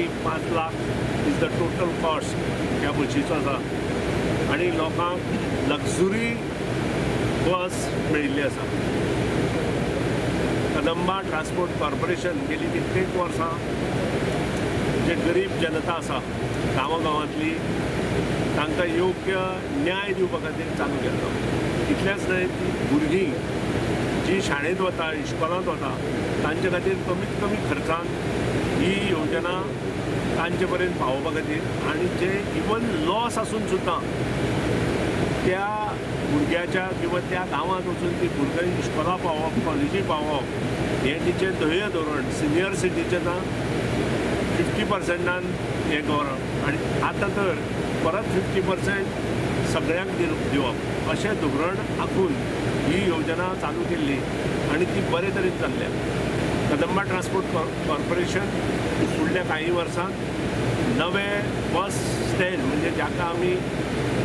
कोटी 5 lakh is the total cost ह्या बशीचो आसा आनी लोकांक लक्झुरी बस मेळिल्ली आसा. कदंबा ट्रान्सपोर्ट कॉर्पोरेशन गेली कित्येक वर्सां जे गरीब जनता आसा गांवां गांवांतली तांकां योग्य न्याय दिवपा खातीर चालू केल्लो. इतलेंच न्हय, ती भुरगीं जी शाळेंत वता, इश्कोलांत वता, तांचे खातीर कमीत कमी खर्चान ही योजना तांचे पर्यंत पावोवपा खातीर आनी जे इवन लॉस आसून सुद्दां त्या भुरग्याच्या किंवा त्या गांवांत वचून ती भुरगीं इश्कोला पावप, कॉलेजी पावप हें तिचें ध्येय धोरण. सिनियर सिटीजनां 50% हें करप आनी आतां तर परत 50% सगळ्यांक दिवप अशें धोरण आंखून ही योजना चालू केल्ली आनी ती बरे तरेन चल्ल्या. कदंबा ट्रान्सपोर्ट कॉर्पोरेशन फुडल्या कांय वर्सांत नवे बस स्टँड म्हणजे जाका आमी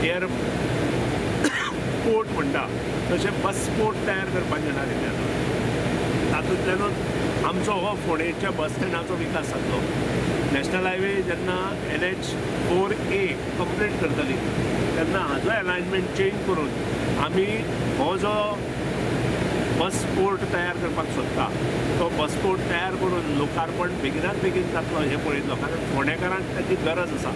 एअरपोर्ट म्हणटा तशें बस पोर्ट तयार करपाक घेणार आसा. तातूंतल्यानूच आमचो हो फोंडेच्या बस स्टँडाचो विकास जातलो. नॅशनल हायवे जेन्ना NH 4A complete करतली तेन्ना हाजो एलायनमेंट चेंज करून आमी हो जो बस पोर्ट तयार करपाक सोदता तो बस पोर्ट तयार करून लोकार्पण बेगिनात बेगीन जातलो हें पळयतलो, कारण फोंडेकारांक ताची गरज आसा.